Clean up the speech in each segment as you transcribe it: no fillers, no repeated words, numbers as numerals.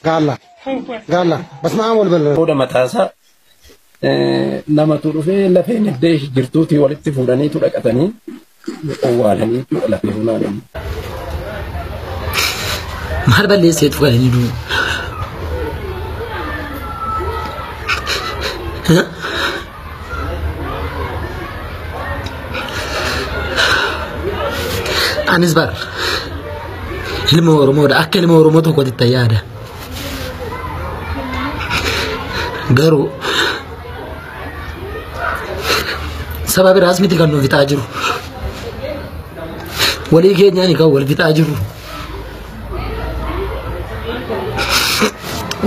Gaala. Gaala. Basma wal bal. Booda mataasaa namatu dhufee lafeen iddee jirtuutii walitti fuudhaniitu dhaqatanii owwaalanii jechuudha lafee funaananii. Maal balleesseetu kan inni du'u? Anis bar ilma Oromoodha. Akka ilma Oromoo tokkotti yaada. Garuu saba biraas miti kan nu fixaa jiru. Walii keenyaan kan wal fixaa jiru.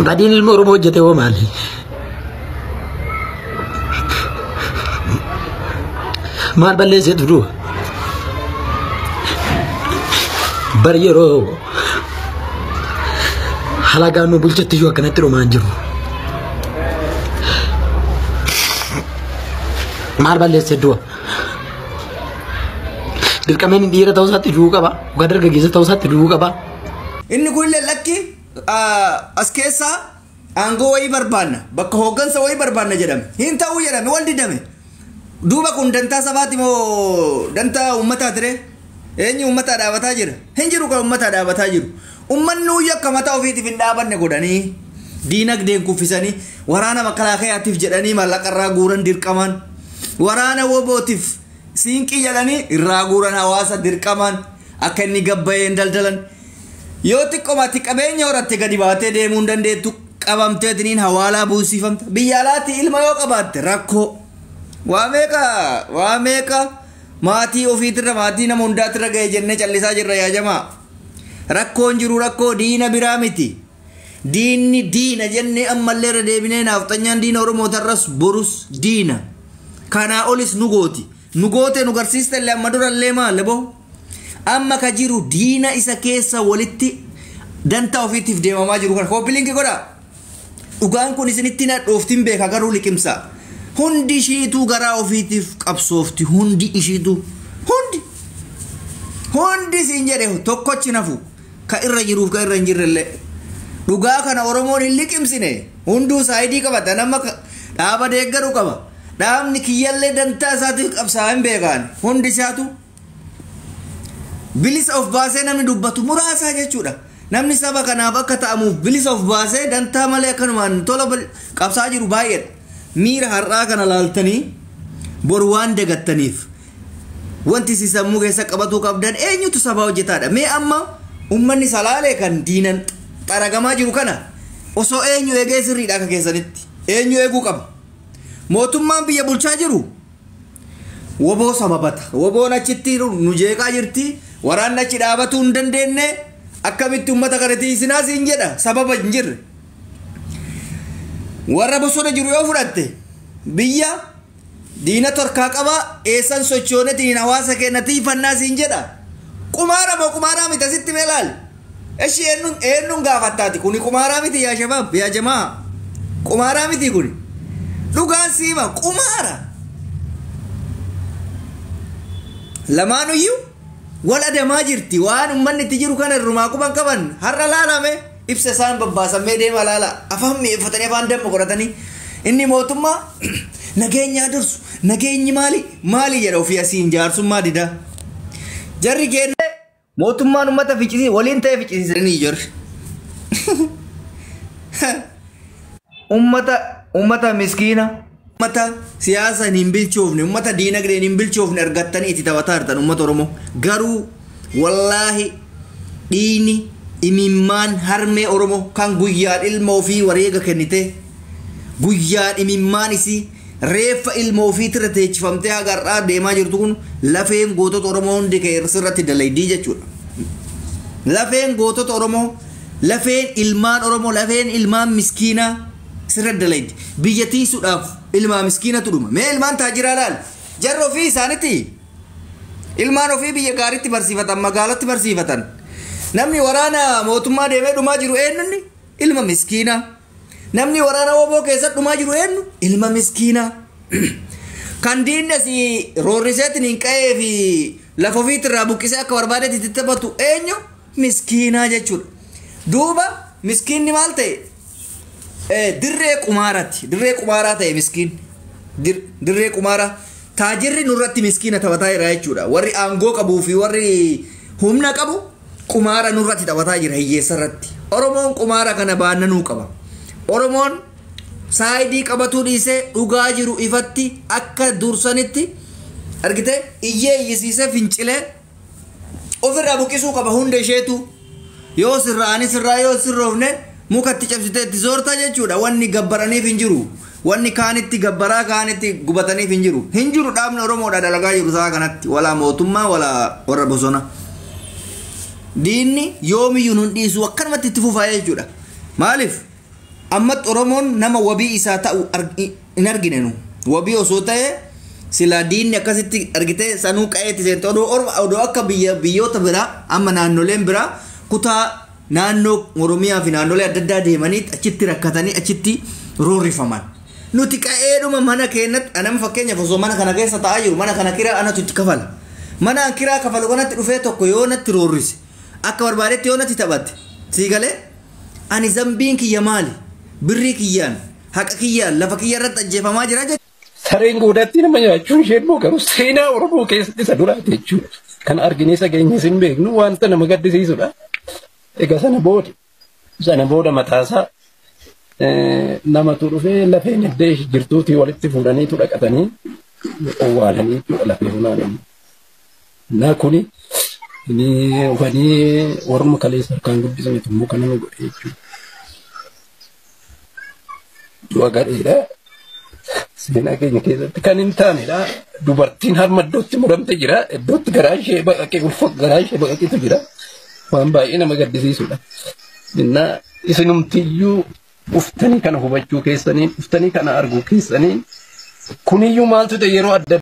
Badiin ilma Oromoo hojjete hoo maali? Maal balleesseetu du'a? Bar yeroo halagaan nu bulchetti iyyuu akkanatti dhumaa hin jiru. Maal balleessee du'a? Dirqameen dhiira ta'uu isaatti du'uu qaba. Yookaan dargaggeessa ta'uu isaatti du'uu qaba. Inni kunillee lakki as keessaa aangoo wayii barbaanna, bakka hooggansa wayii barbaanna jedhame. Hin ta'uu jedhame, wal didame. Duuba kun dantaa sabaati moo dantaa uummataati ree? Eenyu uummataa dhaabataa jira? Hin jiru kan uummataa dhaabataa jiru. Uummanni huyya akka mataa ofiitiif hin dhaabanne godhanii diinagdeen kuffisanii waraana makalaakeyaatiif jedhanii maallaqa irraa guuran dirqamaan, waraana wobootiif siinqii jedhanii irraa guuran hawaasa dirqamaan akka inni gabbayeen daldalan. Yoo xiqqoomatti qabeenya horatte gadi baatee deemuu hin dandeettu, qabamteetiniin hawaalaa buusifamta. Biyya alaatti ilma yoo qabaatte rakkoo. Waa meeqa waa meeqa maatii ofiitirra maatii nama hundaatirra ga'e jennee callisaa jirra yaa jamaa. Rakkoon jiru rakkoo diina biraa miti. Diinni diina jennee ammallee irra deebinee naafxanyaan diina Oromoo tarras borus diina. Kanaa olis nu gooti. Nu goote nu garsiiste illee amma durallee maal boo? Amma ka jiru diina isa keessa walitti dantaa ofiitiif deemamaa jiru kana. Kooppi godhaa. Dhugaan kun isinitti na dhooftiin beeka garuu liqimsa. Hundi ishiituu garaa ofiitiif qabsoofti. Hundi ishiituu. Hundi. Hundi siin jedhe tokkochi nafu. Ka irra jiruuf ka irra hin jirrellee. Dhugaa kana Oromoon hin liqimsine. Hunduu saayidii qabata. Nama dhaaba deeggaru qaba. Dhaabni kiyyallee dantaa isaatiif qabsaa hin beekaan. Hundi isaatu bilisa of baasee namni dubbatu muraasaa jechuudha. Namni saba kanaaf akka ta'amuuf bilisa of baasee dantaa malee akkanumaan tola qabsaa jiru baay'eedha. Miira har'aa kana laaltanii boru waan dagattaniif wanti si sammuu keessa qabatuu qabdan eenyutu sabaa hojjetaadha. Mee amma uummanni Salaalee kan diinan xaragamaa jiru kana osoo eenyu eegee sirriidha akka keessanitti eenyu eeguu qaba. Mootummaan biyya bulchaa jiru woboo sababata. Woboon achitti nu jeeqaa jirti. Waraanni achi dhaabatuu hin dandeenye akkamitti uummata kana tiisinaa siin jedha sababa hin jirre. Warra bosona jiru yoo fudhatte biyya diina torkaa qaba eessan sochoonetiin hawaasa keenya tiifannaa siin jedha. Qumaara moo qumaaraa miti asitti mee laal? Eshi eenyuun gaafattaati kuni qumaaraa miti yaa shabaab yaa jamaa qumaaraa miti kuni dhugaan siima qumaara. Lamaanuyyuu wal adamaa jirti waan uummanni itti jiru kana irrumaa quban qaban har'a laalame ibsa isaan babbaasamee deema laala afaan mi'eeffatanii afaan damma godhatanii inni mootummaa nageenyaa dursu nageenyi maali maali jedha ofii asiin jaarsummaa dida. Jarri keenya mootummaan uummata ficcisiise waliin ta'e ficcisiisanii jarri. Uummata miskiina uummata siyaasaan hin bilchoofne uummata diinagdeen hin bilchoofne argattanii itti taphataa jirtan uummata Oromoo garuu wallaahi dhiini imimmaan harmee Oromoo kan guyyaan ilma ofii wareega kennite guyyaan imimmaan isii reeffa ilma ofiitirra teechifamtee haga har'aa deemaa jirtu kun lafeen gootota Oromoo hundi sirratti dalaydii jechuudha. Lafeen gootota Oromoo, lafeen ilmaan Oromoo, lafeen ilmaan miskiinaa sirratti dalaydi. Biyya tiisuudhaaf ilmaa miskiinatu dhuma. Mee ilmaan taajiraa laal? Jarri ofii isaaniiti. Ilmaan ofii biyya gaariitti barsiifatan, magaalatti barsiifatan. Namni waraana mootummaa deemee dhumaa jiru eenyunni? Ilma miskiinaa. Namni waraana woboo keessatti dhumaa jiru eenyu? Ilma miskiinaa. Kan diinni asii roorriseetiin hin qa'ee fi lafa ofiitirraa buqqisee akka barbaadetti itti taphatu eenyu? Miskiinaa jechuudha. Duuba Miskiinni maal ta'e? Dirree qumaaraati. Dirree qumaaraa ta'e miskiin. Dirree qumaaraa. Taajirri nurratti miskiina taphataa jira jechuudha. Warri aangoo qabuu fi warri humna qabu qumaara nurratti taphataa jira hiyyeessa irratti. Oromoon qumaara kana baannanuu qaba. Oromoon saayidii qabatuu dhiisee dhugaa jiru ifatti akka dursanitti argite iyyee iyyisiisee fincilee ofirraa buqqisuu qaba hunda isheetu. Yoo sirraa'anii sirraa yoo sirroofne mukatti cabsitee itti zoorta jechuudha. Wanni gabbaraniif hin jiru. Wanni kaanitti gabbaraa kaanitti gubataniif hin jiru. Hin jiru dhaabni Oromoodha dalagaa jiru sa'a kanatti. Walaa mootummaa walaa warra bosona. Diinni yoomiyyuu nun dhiisu akkanumatti itti fufaa jechuudha. Maaliif? Ammatti Oromoon nama wabii isaa ta'u hin argine nu. Wabii osoo ta'e silaa diinni akkasitti argitee sanuu qa'eetti seente odoo akka biyyoota biraa amma naannoleen biraa kutaa naannoo Oromiyaa fi naannolee adda addaa deemanii achitti rakkatanii achitti roorrifaman. Nuti qa'eedhuma mana keenyatti anam fakkeenyaaf osoo mana kana keessa taa'aa jiru mana kana kiraa anatu itti kafala. Mana an kiraa kafalu kanatti dhufee tokko yoo natti roorrise akka barbaadetti yoo natti taphate sii galee ani zambiin kiyya maali? Birrii kiyyaan haqa kiyyaan lafa kiyya irratti ajjeefamaa jira jechuudha. Sareen goodaatti nama nyaachuun ishee immoo garuu seenaa Oromoo keessatti isa duraati jechuudha. Kan arginee isa geenyes hin beeknu wanta nama gaddisiisudha. Egaa sana booda mataasaa namatu dhufee lafeen iddee jirtuutii walitti fuudhaniitu dhaqatanii owwaalanii jechuudha lafee funaananii. Na kuni wanii warruma kaleessa harkaan guddisanitu immoo kana nu godhe jechuudha. Du'a gadheedha. Seenaa keenya keessatti kan hin taanedha. Dubartiin harma iddootti muramte jira. Iddootti garaa ishee baqaqee ulfa garaa ishee baqaqeetu jira. Waan baay'ee nama gaddisiisudha. Innaa isinumtiyyuu uftanii kana hubachuu keessanii, uftanii kana arguu keessanii kuniyyuu maaltu ta'e yeroo adda